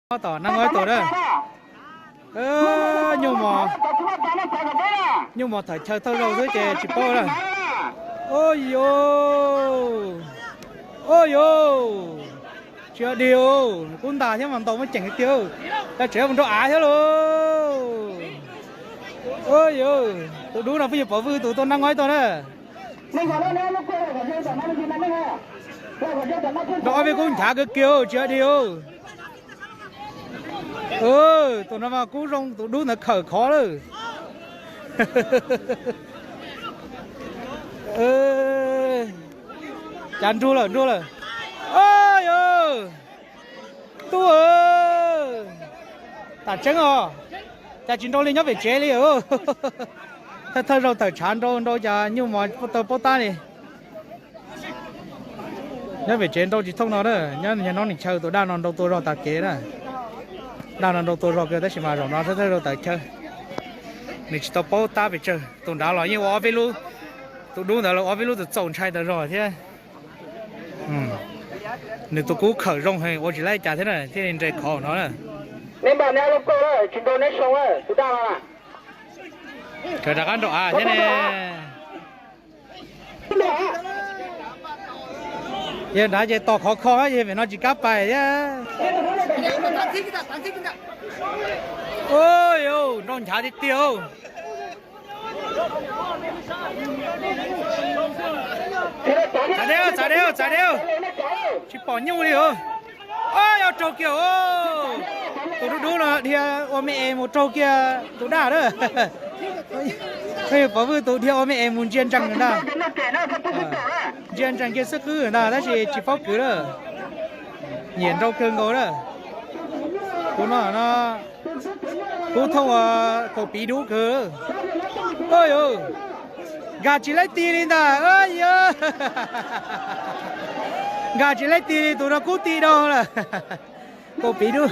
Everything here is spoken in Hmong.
Tom nab ngob ib tug na. Nyuj mos, nyuj mos thawm chaw thawj zaug xwb ces tsis paub na. Ua yuv, ua yuv, tsis yog dig, kub ntag thiab mas ntaus muaj ceem tiag. Cov tsev mus nrau av thiab lauj. Ua yuv, tus dub no pheej yog Pov Vwj tus tuaj nab ngob ib tug na. Nrau ob peb kub nchav kawg kiag tsis yog dig. Tus no mas kub zoo, tus dub ntawd khawm khov lawm. Cas nrug lawm nrug lawm. Yog tub, tam tseeb os, cas tsis nrau li nyob pem tsev li. Thawj thawj zaug tawm tshav nrau nrau cas nyuj mos tau paub tab li. Nyob pem tsev nrau tsis thooj no na, nyob niag Noob Nis Chaw tus daj no nrau tua zog tas kev na. Daj no nrau tua zog kiag tab sis mas zaum no thawj thawj zaug tawm chaw, nws tsis tau paub tab pes tsawg. Tus nrad los yeej ua ob peb lub, tus dub ntawd los ua ob peb lub txaus ntshai tas zog thiab. Nws tus kub khawm zoo heev ua tsis laib cas thiab na thiaj li nres khov no na. Kawg rov qab nrau av thiab ne. Yog nrad ces tos khov kho yog pem no tsis kam pais thiab. Nrau nchav tiag tiag. Txav deb, txav deb, txav deb. Tsis pom nyuj li os. Yog raug kiag, tus dub dub no dhia ua me es mus raug kiag tus daj na. Pov Vwj tus dhia ua me es mus ntsia ntsees ntag. Ntsia ntsees kiag xwb qwb ntag tab sis tsis paub kwv lawm. Nyiam nrau kawg nkaus na. Tus no no, kub thooj ua kaum piv dub kawg. Nkag tsis laib ti li ntag. Nkag tsis laib ti li, tus no kub ti dhau lawm. Kaum piv dub.